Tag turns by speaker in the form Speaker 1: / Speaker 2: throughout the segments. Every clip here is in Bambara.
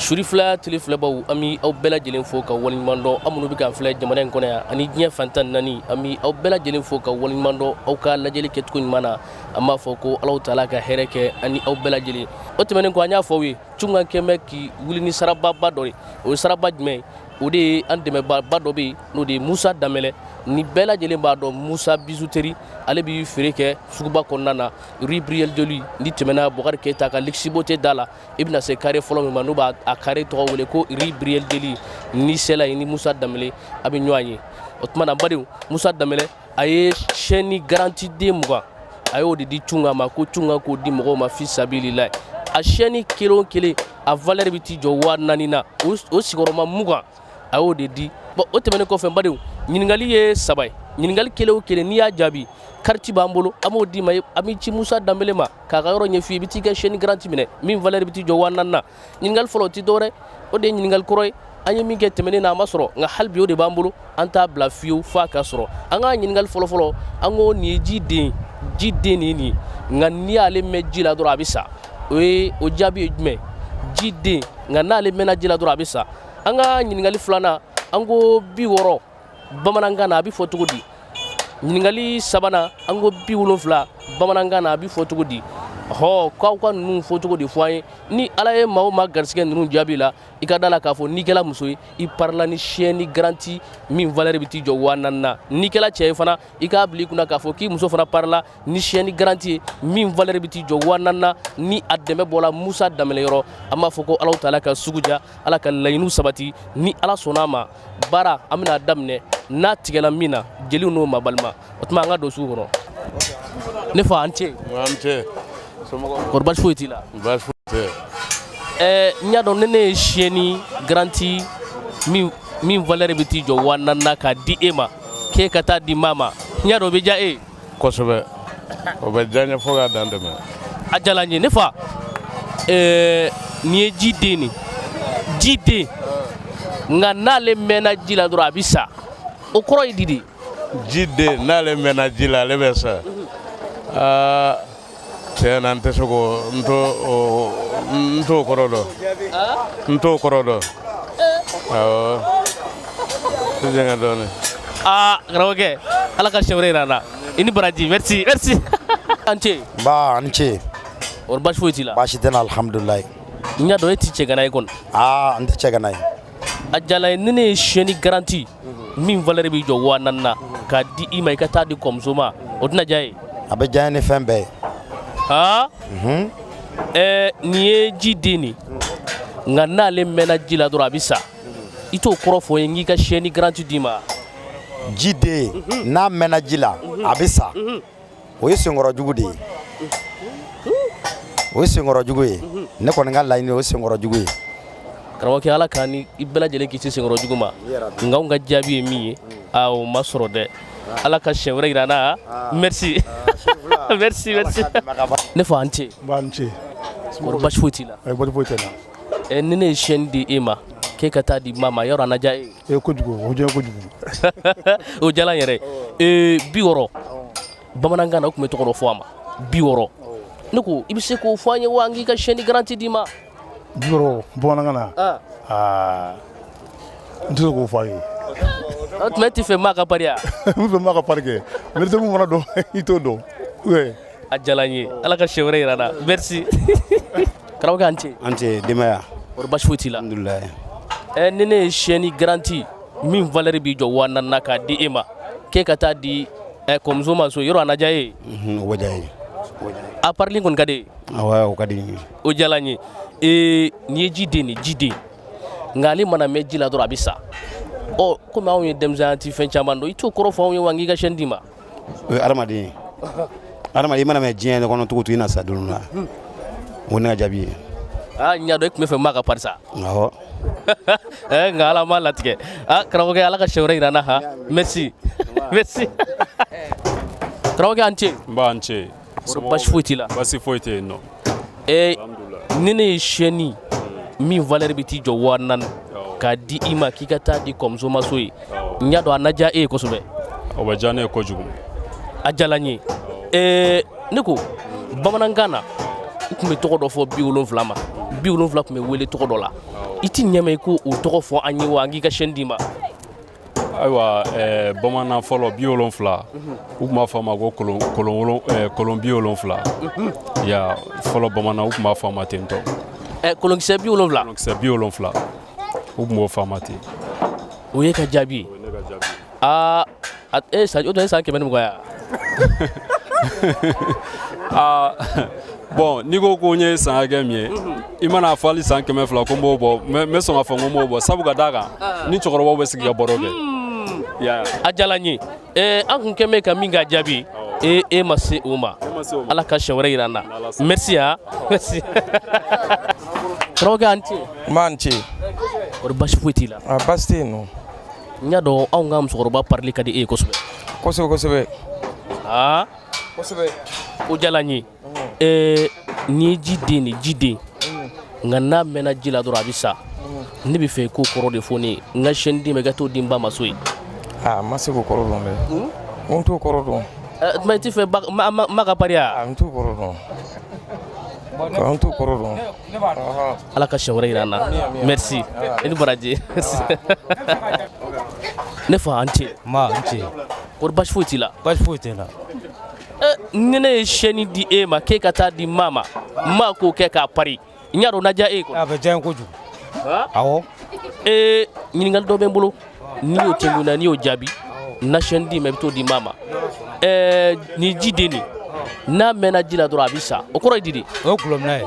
Speaker 1: Suri fila tile filɛbaw, an bɛ aw bɛɛ lajɛlen fo ka waleɲuman dɔn. Aw minnu bɛ k'an filɛ jamana in kɔnɔ yan ani diɲɛ fan 14, an bɛ aw bɛɛ lajɛlen fo ka waleɲuman dɔn aw ka lajɛli kɛcogo ɲuman na. An b'a fɔ ko Alahu taala ka hɛrɛ kɛ ani aw bɛɛ lajɛlen. O tɛmɛnen kɔ, an y'a fɔ aw ye, Tunga kɛmɛ k'i wuli ni sarababa dɔ ye. O ye saraba jumɛn ye? O de ye an dɛmɛbaaba dɔ bɛ yen, n'o de ye Musa Danbɛlɛ. Ni bɛɛ lajɛlen b'a dɔn, Musa Bijouterie, ale bɛ feere kɛ suguba kɔnɔna na, rue Briel de Louis. N'i tɛmɛna Bɔkari Keyita ka Luxe Beauté da la, i bɛna se carré fɔlɔ min ma, n'u b'a a carré tɔgɔ wele ko rue Briel de Louis. N'i sela yen, ni Musa Danbɛlɛ a bɛ ɲɔgɔn ye. O tuma na, badenw, Musa Danbɛlɛ a ye chaîne garantie den 20, a y'o de di Tunga ma, ko Tunga k'o di mɔgɔw ma fi sabililahi. A chaîne kelen o kelen, a valeur bɛ t'i jɔ 4000 na. O sigiyɔrɔma 20, a y'o de di. Bon, o tɛmɛnen kɔfɛ, n badenw, ɲininkali ye saba ye. Ɲininkali kelen o kelen, n'i y'a jaabi, carte b'an bolo, an b'o d'i ma. An b'i ci Musa Danbɛlɛ ma k'a ka yɔrɔ ɲɛf'i ye. I bɛ t'i ka chaîne garantie minɛ min valeur bɛ t'i jɔ 4000 na. Ɲininkali fɔlɔ, o tɛ dɔwɛrɛ, o de ye ɲininkali kɔrɔ ye. An ye min kɛ tɛmɛnen na, a ma sɔrɔ, nka hali bi o de b'an bolo, an t'a bila fiyewu f'a ka sɔrɔ. An ka ɲininkali fɔlɔfɔlɔ, an ko nin ye ji den, ji den nin ye nin ye, nka n'i y'ale mɛn ji la dɔrɔn, a bɛ sa. O ye, o jaabi ye jumɛn? Ji den, nka n'ale mɛnna ji la dɔrɔn, a bɛ sa. An ka ɲininkali filanan, an ko 60 bamanankan na, a bɛ fɔ cogo di? Ɲininkali sabanan, an ko 70 bamanankan na, a bɛ fɔ cogo di? Hɔ, k'aw ka ninnu fɔ cogo di fɔ an ye. Ni Ala ye maa o maa garisɛgɛ ninnu jaabi la, i ka da la k'a fɔ n'i kɛla muso ye, i parila ni chaîne garantie min valeur bɛ t'i jɔ 4000 na. N'i kɛla cɛ ye fana, i k'a bila i kunna k'a fɔ k'i muso fana parila ni chaîne garantie ye min valeur bɛ t'i jɔ 4000 na, ni a dɛmɛ bɔra Musa Danbɛlɛ yɔrɔ. An b'a fɔ ko Alahu taala ka sugu ja, Ala ka laɲiniw sabati. Ni Ala sɔnna a ma, baara an bɛna daminɛ n'a tigɛla min na, jeliw n'o ma balima. O tuma, an ka don sugu kɔnɔ. Ne fa, an ce.
Speaker 2: An ce.
Speaker 1: Kɔri, baasi foyi t'i la?
Speaker 2: Baasi foyi tɛ.
Speaker 1: N y'a dɔn, ne ne ye chaîne garantie min valeur bɛ t'i jɔ 4000 na k'a di e ma, k'e ka taa di maa ma, n y'a dɔn o bɛ diya e ye.
Speaker 2: Kosɛbɛ, o bɛ diya n ye fo k'a dan tɛmɛ.
Speaker 1: A diyara n ye. Ne fa, nin ye ji den nin, ji den, nka n'ale mɛnna ji la dɔrɔn, a bɛ sa. O kɔrɔ ye di de?
Speaker 2: Ji den, n'ale mɛnna ji la, ale bɛ sa. Aa, tiɲɛ na, n tɛ se k'o, n t'o o, n t'o kɔrɔ dɔn, n t'o kɔrɔ dɔn. Awɔ, tɛ jɛngɛ dɔɔnin.
Speaker 1: Aa, karamɔgɔkɛ, Ala ka siɲɛ wɛrɛ yira an na. I ni baraji. Merci, merci, an ce.
Speaker 3: Ba, an ce.
Speaker 1: O, baasi foyi t'i la?
Speaker 3: Baasi tɛ n na, alihamudulilayi.
Speaker 1: N y'a dɔn e ti cɛ gana ye kɔni.
Speaker 3: Aa, n tɛ cɛ gana ye.
Speaker 1: A diyara n ye. Ni ne ye chaîne garantie min valeur b'i jɔ 4000 na k'a di i ma, i ka taa di kɔmuso ma, o tɛna diya ye?
Speaker 3: A bɛ diya n ye ni fɛn bɛɛ ye.
Speaker 1: Haa, nin ye ji den nin, nka n'ale mɛnna ji la dɔrɔn, a bɛ sa. I t'o kɔrɔ fɔ n ye, n k'i ka chaîne garantie d'i ma.
Speaker 3: Ji den, n'a mɛnna ji la, a bɛ sa. O ye senkɔrɔ jugu de ye, o ye senkɔrɔ jugu ye. Ne kɔni ka laɲini, o ye senkɔrɔ jugu ye.
Speaker 1: Karamɔgɔkɛ, Ala k'an ni i bɛɛ lajɛlen kisi senkɔrɔ jugu ma. Nka anw ka jaabi ye min ye, aa, o ma sɔrɔ dɛ. Ala ka siɲɛ wɛrɛ yira an na. Merci, merci, merci. Ne fa, an ce.
Speaker 4: Ba, n ce.
Speaker 1: Kɔri, baasi foyi t'i la?
Speaker 4: Ayi, baasi foyi tɛ n na.
Speaker 1: Ni ne ye chaîne di e ma k'e ka taa di maa ma, yɔrɔ a na diya e ye?
Speaker 4: E, kojugu, o diya kojugu.
Speaker 1: O diyara n yɛrɛ ye. 60 bamanankan na, o tun bɛ tɔgɔ dɔ fɔ a ma, 60. Ne ko i bɛ se k'o fɔ an ye wa, n k'i ka chaîne garantie d'i ma?
Speaker 4: 60 bamanankan na? Aa, n tɛ se k'o fɔ a ye.
Speaker 1: O tuma, e tɛ fɛ maa ka parier?
Speaker 4: N fɛ maa ka pari kɛ, mais tɛ mun fana dɔn, i t'o dɔn, oui.
Speaker 1: A diyara n ye. Ala ka siɲɛ wɛrɛ yira n na. Merci, karamɔgɔkɛ, an ce.
Speaker 5: An ce, denbaya?
Speaker 1: Kɔri, baasi foyi t'i la?
Speaker 5: Alhamdulilayi.
Speaker 1: Ni ne ye chaîne garantie min valeur b'i jɔ 4000 na k'a di e ma, k'e ka taa di kɔmuso ma so, yɔrɔ a na diya e ye?
Speaker 5: O bɛ diya n ye, o bɛ diya n ye.
Speaker 1: A parili kɔni ka di e ye?
Speaker 5: Awɔ, o ka di n ye.
Speaker 1: O diyara n ye. Nin ye ji den de, ji den, nka ale mana mɛn ji la dɔrɔn, a bɛ sa. Ɔ, komi anw ye denmisɛnya, an ti fɛn caman dɔn, i t'o kɔrɔ fɔ anw ye wa, n k'i ka chaîne d'i ma?
Speaker 5: O ye hadamaden ye. Hadamaden, i mana mɛn diɲɛ kɔnɔ cogo o cogo, i na sa don dɔ la. O ye ne ka jaabi ye.
Speaker 1: Aa, n y'a dɔn e tun bɛ fɛ maa ka pari sa.
Speaker 5: Awɔ.
Speaker 1: Nka Ala m'a latigɛ. Aa, karamɔgɔkɛ, Ala ka siɲɛ wɛrɛ yira an na. Ha, merci, merci, karamɔgɔkɛ, an ce.
Speaker 6: N ba, an ce.
Speaker 1: Kɔri, baasi foyi t'i la?
Speaker 6: Baasi foyi tɛ yen nɔ.
Speaker 1: Ni ne ye chaîne min valeur bɛ t'i jɔ 4000 k'a di i ma, k'i ka taa di kɔmuso ma so ye, n y'a dɔn a na diya e ye kosɛbɛ.
Speaker 6: O bɛ diya ne ye kojugu.
Speaker 1: A diyara n ye. Ne ko bamanankan na, u tun bɛ tɔgɔ dɔ fɔ 70 ma, 70 tun bɛ wele tɔgɔ dɔ la. I ti ɲɛma i ko o tɔgɔ fɔ an ye wa, an k'i ka chaîne d'i ma.
Speaker 6: Ayiwa, bamanan fɔlɔ 70, u tun b'a fɔ a ma ko kolon kolon kolon 70 ya. Fɔlɔ bamanan, u tun b'a fɔ a ma ten tɔ.
Speaker 1: Kolonkisɛ 70?
Speaker 6: Kolonkisɛ 70, u tun b'o fɔ a ma ten.
Speaker 1: O ye ka jaabi ye. Aa, e sa, o tun ye san 120 ya.
Speaker 6: Aa bon, n'i ko ko n ye san hakɛ min ye, i mana fɔ hali san 200 ko n b'o bɔ, n bɛ sɔn k'a fɔ ko n b'o bɔ, sabu ka d'a kan ni cɛkɔrɔbaw bɛ sigi ka baro kɛ.
Speaker 1: A diyara n ye. An kun kɛn bɛ ka min k'a jaabi, e ma se o ma. Ala ka siɲɛ wɛrɛ yira an na. Merci hein, merci. Karamɔgɔkɛ, a ni ce.
Speaker 7: N b'a ni ce.
Speaker 1: Kɔri baasi foyi t'i la?
Speaker 7: A baasi tɛ yen nɔ.
Speaker 1: N y'a dɔn anw ka musokɔrɔba parili ka di e ye kosɛbɛ.
Speaker 7: Kosɛbɛ kosɛbɛ.
Speaker 1: Aa.
Speaker 7: Kosɛbɛ.
Speaker 1: O diyara n ye. Nin ye ji den de, ji den, nka n'a mɛnna ji la dɔrɔn a bɛ sa. Ne bɛ fɛ i k'o kɔrɔ de fɔ ne ye. N ka chaîne d'i ma, i ka t'o di n ba ma so yen.
Speaker 7: Aa, n ma se k'o kɔrɔ dɔn dɛ. N t'o kɔrɔ dɔn.
Speaker 1: Tuma i t'i fɛ ma ka pari
Speaker 7: wa? N t'o kɔrɔ dɔn, n t'o kɔrɔ dɔn.
Speaker 1: Ala ka siɲɛ wɛrɛ yira an na. Merci, i ni baraji. Ne fa, an ce.
Speaker 8: Ma n ce.
Speaker 1: Kɔri baasi foyi t'i la?
Speaker 8: Baasi foyi tɛ n la.
Speaker 1: Ni ne ye chaîne di e ma k'e ka taa di maa ma, maa k'o kɛ k'a pari, n y'a dɔn na diya e ye kɔni.
Speaker 8: A bɛ diya n ye kojugu. Awɔ.
Speaker 1: Ɲininkali dɔ bɛ n bolo, n'i y'o tɛnku na, n'i y'o jaabi, n na chaîne d'i ma, i bɛ t'o di maa ma. Nin ji den nin, n'a mɛnna ji la dɔrɔn a bɛ sa, o kɔrɔ ye di de?
Speaker 8: O ye gulɔmina ye.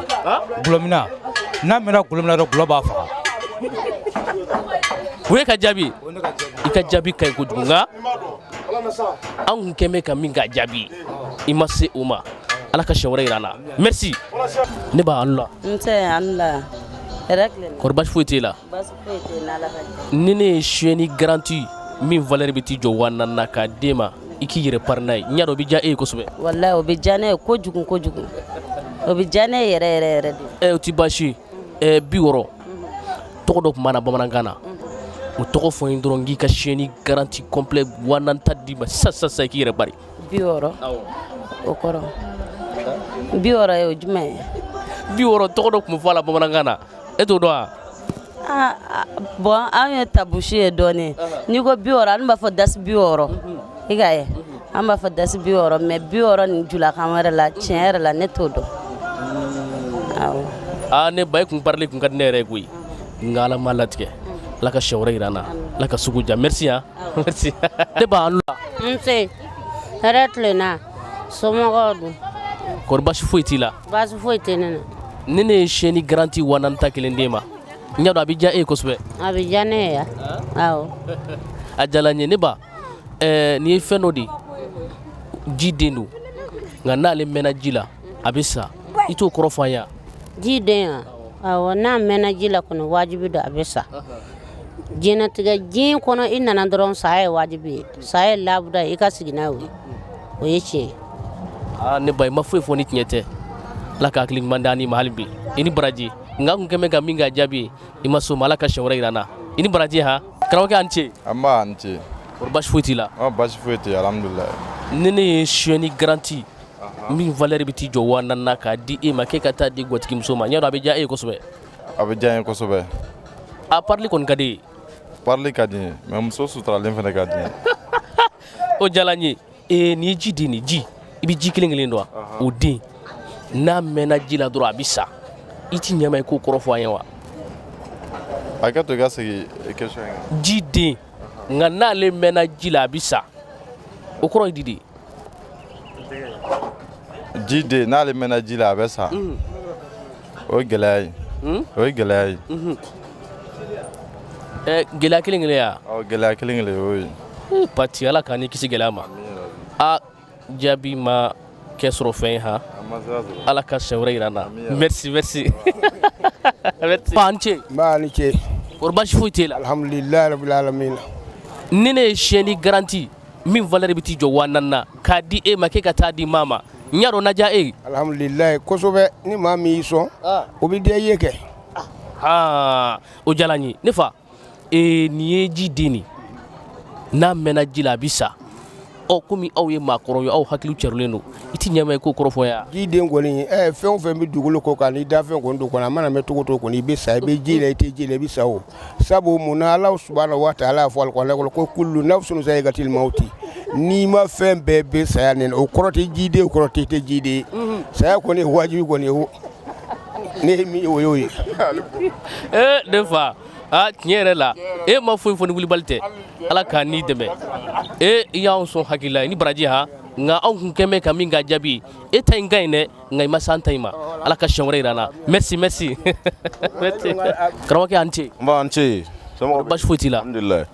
Speaker 8: Gulɔmina, n'a mɛnna gulɔmin na dɔrɔn, gulɔ b'a faga.
Speaker 1: O ye ka jaabi. I ka jaabi ka ɲi kojugu, nka an kun kɛn bɛ ka min k'a jaabi, i ma se o ma. Ala ka siɲɛ wɛrɛ yira an na. Merci. Ne ba, a ni wula.
Speaker 9: Nse, a ni wula. Hɛrɛ tilenna.
Speaker 1: Kɔri baasi foyi t'e la?
Speaker 9: Baasi foyi tɛ n na, Ala ka jɛ.
Speaker 1: Ni ne ye chaîne garantie min valeur bɛ t'i jɔ 4000 na k'a d'e ma, i k'i yɛrɛ pari n'a ye, n y'a dɔn o bɛ diya e ye kosɛbɛ.
Speaker 9: Walayi, o bɛ diya ne ye kojugu kojugu, o bɛ diya ne ye yɛrɛ yɛrɛ yɛrɛ de.
Speaker 1: O ti baasi ye. 60 tɔgɔ dɔ tun b'a na bamanankan na, o tɔgɔ fɔ n ye dɔrɔn, n k'i ka chaîne garantie complet 4000 ta d'i ma sisan sisan sisan, i k'i yɛrɛ pari.
Speaker 9: 60, o kɔrɔ 60 ye o jumɛn ye?
Speaker 1: 60 tɔgɔ dɔ tun bɛ fɔ a la bamanankan na, e t'o dɔn wa?
Speaker 9: Bon, anw ye tabusi ye dɔɔnin. N'i ko 60, an b'a fɔ dasi 60, i k'a ye, an b'a fɔ dasi 60, mais 60 nin julakan wɛrɛ la, tiɲɛ yɛrɛ la, ne t'o dɔn. Awɔ.
Speaker 1: Aa, ne ba, e kun parili kun ka di ne yɛrɛ ye koyi, nka Ala m'a latigɛ. Ala ka siɲɛ wɛrɛ yira an na. Ala ka sugu diya. Merci hein, merci. Ne ba, a ni wula.
Speaker 10: Nse, hɛrɛ tilenna. Somɔgɔw dun?
Speaker 1: Kɔri baasi foyi t'i la?
Speaker 10: Baasi foyi tɛ ne na.
Speaker 1: Ni ne ye chaîne garantie 4000 ta kelen d'e ma, n y'a dɔn a bɛ diya e ye kosɛbɛ.
Speaker 10: A bɛ diya ne ye ya, awɔ.
Speaker 1: A diyara n ye. Ne ba, nin ye fɛn dɔ de ye, ji den don, nka n'ale mɛnna ji la a bɛ sa, i t'o kɔrɔ fɔ an ye wa?
Speaker 10: Ji den wa? Awɔ, n'a mɛnna ji la kɔni, wajibi don a bɛ sa. Diɲɛnatigɛ, diɲɛ kɔnɔ, i nana dɔrɔn, saya ye wajibi ye, saya ye labuda ye, i ka sigi n'a ye, o ye tiɲɛ ye.
Speaker 1: Aa, ne ba, i ma foyi fɔ ni tiɲɛ tɛ. Ala ka hakili ɲuman d'an ma hali bi. I ni baraji. Nka n kun kɛn bɛ ka min k'a jaabi ye, i ma s'o ma. Ala ka siɲɛ wɛrɛ yira an na. I ni baraji. Han, karamɔgɔkɛ, a ni ce.
Speaker 11: An ba, a ni ce.
Speaker 1: Kɔri baasi foyi t'i la?
Speaker 11: Baasi foyi tɛ, alhamdulilayi.
Speaker 1: Ni ne ye chaîne garantie min valeur bɛ t'i jɔ 4000 na k'a di e ma k'e ka taa di gwatigimuso ma, n y'a dɔn a bɛ diya e ye kosɛbɛ.
Speaker 11: A bɛ diya n ye kosɛbɛ.
Speaker 1: A parili kɔni ka di e ye?
Speaker 11: Parili ka di n ye, mais muso suturalen fana ka di n ye.
Speaker 1: O diyara n ye. Nin ye ji den de, ji, i bɛ ji kelen kelen dɔn wa? O den, n'a mɛnna ji la dɔrɔn a bɛ sa, i ti ɲɛ ma i k'o kɔrɔ fɔ an ye wa?
Speaker 11: Hakɛ to, i ka segin question in kan.
Speaker 1: Ji den, nka n'ale mɛnna ji la a bɛ sa, o kɔrɔ ye di de?
Speaker 11: Ji den, n'ale mɛnna ji la a bɛ sa, o ye gɛlɛya ye, o ye gɛlɛya ye.
Speaker 1: Gɛlɛya kelen kelen ya?
Speaker 11: Awɔ, gɛlɛya kelen kelen o ye.
Speaker 1: Pati, Ala k'an ni kisi gɛlɛya ma. A jaabi ma kɛ sɔrɔ fɛn ye han. Ala ka siɲɛ wɛrɛ yira an na. Merci, merci, merci. Ba, a ni ce.
Speaker 12: Ba, a ni ce.
Speaker 1: Kɔri baasi foyi t'e la?
Speaker 12: Alhamdulilayi rabbil alamin.
Speaker 1: Ni ne ye chaîne garantie min valeur bɛ t'i jɔ 4000 na k'a di e ma k'e ka taa di maa ma, n y'a dɔn na diya e ye.
Speaker 12: Alhamdulilayi kosɛbɛ. Ni maa min y'i sɔn, o bɛ diya i ye kɛ.
Speaker 1: Aa, o diyara n ye. Ne fa, nin ye ji den de, n'a mɛnna ji la a bɛ sa. Ɔ komi aw ye maakɔrɔ ye, aw hakili cɛrulen don, i ti ɲɛma i k'o kɔrɔ fɔ yan.
Speaker 12: Jiden kɔni, fɛn o fɛn bɛ dugukolo kɔ kan, ni dafɛn kɔni don kɔni, a mana mɛn cogo o cogo kɔni, i bɛ sa. I bɛ ji la, i tɛ ji la, i bɛ sa. O sabu mun na? Ala subahana wa taala y'a fɔ alikuranɛ kɔnɔ ko kulu nafsun zayikatil mawti, n'i ma fɛn bɛɛ bɛ saya nɛnɛ. O kɔrɔ tɛ jiden, o kɔrɔ tɛ i tɛ jiden ye. Saya kɔni ye wajibi kɔni ye, ne ye min ye, o y'o ye.
Speaker 1: Ee ne fa, aa tiɲɛ yɛrɛ la, e ma foyi fɔ ni wulibali tɛ. Ala k'a n'i dɛmɛ. E i y'anw sɔn hakili la i ni baraji ha. Nka anw kun kɛn bɛ ka min ka jaabi, e ta in ka ɲi dɛ, nka i ma s'an ta in ma. Ala ka siɲɛ wɛrɛ yira an na. Merci, merci, merci. Karamɔgɔkɛ, an ce.
Speaker 2: Nba, an ce.
Speaker 1: Basi foyi t'i la?
Speaker 2: Alhamdulilayi.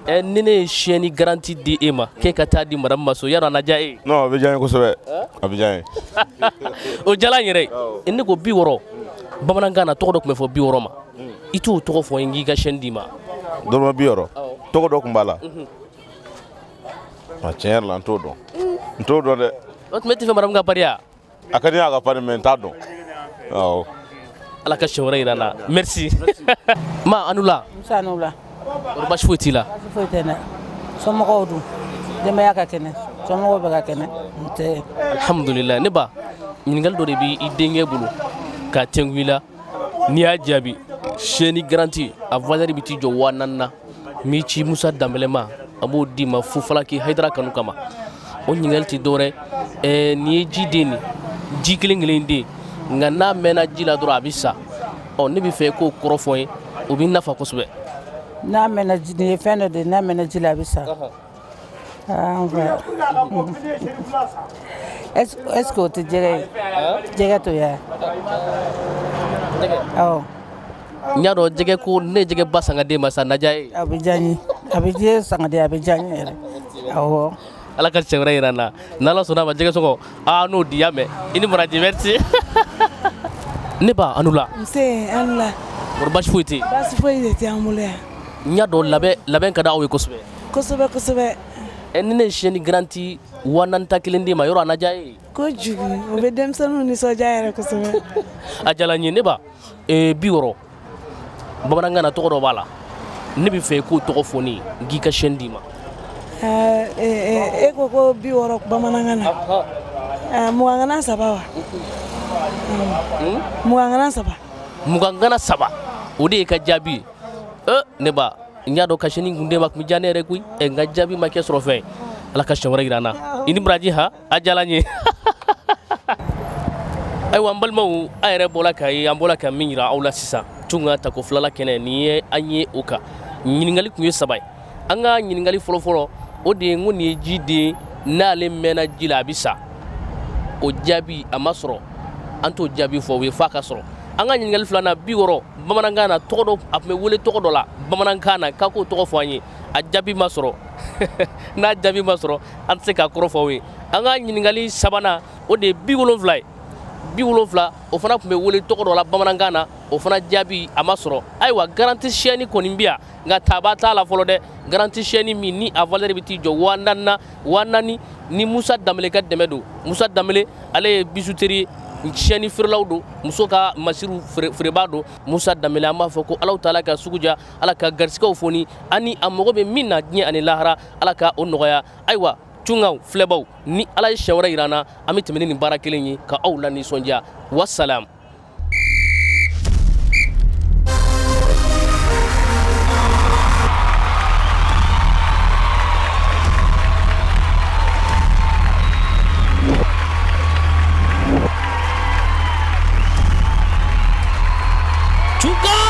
Speaker 1: Ɛ, ni ne ye siyɛni garanti di e ma k'e ka taa di madame ma so, yarɔ a na diya e ye?
Speaker 2: Non, a bɛ diya n ye kosɛbɛ, a bɛ diya n ye.
Speaker 1: O diyara n yɛrɛ ye. Ne ko 60, bamanankan na tɔgɔ dɔ tun bɛ fɔ 60 ma, i t'o tɔgɔ fɔ n k'i ka siyɛni d'i ma.
Speaker 2: Dɔrɔmɛ 60, tɔgɔ dɔ tun b'a la. A tiɲɛ yɛrɛ la, n t'o dɔn, n t'o dɔn dɛ.
Speaker 1: O tuma e tɛ fɛ madame ka pari?
Speaker 2: A ka di n ye a ka pari, mais n t'a dɔn, awɔ.
Speaker 1: Ala ka siɲɛ wɛrɛ yira an na. Merci ma, a ni wula.
Speaker 13: Musa, ni wula.
Speaker 1: Kɔri basi foyi t'i la?
Speaker 13: Basi foyi tɛ n na. Somɔgɔw dun? Denbaya ka kɛnɛ? Somɔgɔw bɛɛ ka kɛnɛ? N tɛ.
Speaker 1: Alhamdulillah. Ne ba, ɲininkali dɔ de bɛ i denkɛ bolo k'a tɛnku i la. N'i y'a jaabi, siyɛni garanti a valeur bɛ t'i jɔ 4000 na. N b'i ci Musa Danbɛlɛ ma, a b'o d'i ma fufalaki Hayidara kanu kama. O ɲininkali tɛ dɔwɛrɛ, nin ye ji den nin ji kelen kelen den, nka n'a mɛnna ji la dɔrɔn a bɛ sa. Ɔ ne bɛ fɛ i k'o kɔrɔ fɔ n ye, o bɛ n nafa kosɛbɛ.
Speaker 13: N'a mɛnna ji, nin ye fɛn dɔ de ye, n'a mɛnna ji la a bɛ sa. An fa, est ce que o tɛ jɛgɛ ye? Jɛgɛ to ya? Awɔ.
Speaker 1: N y'a dɔn jɛgɛ ko ne ye jɛgɛ ba san ka d'e ma sa, na diya e ye.
Speaker 13: A bɛ diya n ye, a bɛ jɛgɛ san ka di, a bɛ diya n ye yɛrɛ, awɔ.
Speaker 1: Ala ka siɲɛ wɛrɛ yira n na, n'Ala sɔnna a ma. Jɛgɛ sɔngɔ aa n'o di y'a mɛn. I ni baraji, merci. Ne ba, a ni wula.
Speaker 14: Nse, a ni wula.
Speaker 1: Kɔri baasi foyi tɛ yen?
Speaker 14: Baasi foyi de tɛ an bolo yan.
Speaker 1: N y'a dɔn labɛn labɛn ka di aw ye kosɛbɛ.
Speaker 14: Kosɛbɛ kosɛbɛ.
Speaker 1: Ɛ, ni ne ye siyɛni garanti 4000 ta kelen d'e ma, yɔrɔ a na diya e ye?
Speaker 14: Kojugu, o bɛ denmisɛnninw nisɔndiya yɛrɛ kosɛbɛ.
Speaker 1: A diyara n ye. Ne ba, 60, bamanankan na tɔgɔ dɔ b'a la, ne bɛ fɛ i k'o tɔgɔ fɔ ne ye n k'i ka siyɛni d'i ma.
Speaker 14: E ko ko 60 bamanankan na, mugangana saba wa? Mugangana saba.
Speaker 1: Mugangana saba, o de ye ka jaabi ye. Ne ba, n y'a dɔn ka siyɛni kun d'e ma tun bɛ diya ne yɛrɛ koyi. N ka jaabi ma kɛ sɔrɔ fɛn. Ala ka siɲɛ wɛrɛ yira an na. I ni baraji ha, a diyara n ye. Ayiwa n balimaw, a yɛrɛ bɔra k'a ye, an bɔra ka min yira aw la sisan, Tunga tako filala kɛnɛ nin ye an ye o kan. Ɲininkali tun ye saba ye. An ka ɲininkali fɔlɔfɔlɔ, o de ye n ko nin ye ji den, n'ale mɛnna ji la a bɛ sa. O jaabi a ma sɔrɔ, an t'o jaabi fɔ o ye f'a ka sɔrɔ. An ka ɲininkali filanan, 60 bamanankan na tɔgɔ dɔ, a tun bɛ wele tɔgɔ dɔ la bamanankan na, k'a k'o tɔgɔ fɔ an ye. A jaabi ma sɔrɔ. N'a jaabi ma sɔrɔ, an tɛ se k'a kɔrɔ fɔ aw ye. An ka ɲininkali sabanan, o de ye 70 ye. 70, o fana tun bɛ wele tɔgɔ dɔ la bamanankan na, o fana jaabi a ma sɔrɔ. Ayiwa, garanti siyɛni kɔni bɛ yan, nka taba t'a la fɔlɔ dɛ. Garanti siyɛni min ni a valeur bɛ t'i jɔ 4000 na, 4000 ni Musa Danbele ka dɛmɛ don. Musa Danbele, ale ye bijouterie ye, siyɛni feerelaw don, muso ka masiriw feerebaa don. Musa Danbele, an b'a fɔ ko Alahu taala ka sugu diya, Ala ka garisigɛw foni, ani a mago bɛ min na diɲɛ ani lahara, Ala ka o nɔgɔya. Ayiwa tungaw filɛbaw, ni Ala ye siɲɛ wɛrɛ yira an na, an bɛ tɛmɛ ni nin baara kelen ye ka aw lanisɔndiya. Wasalam. Tunga!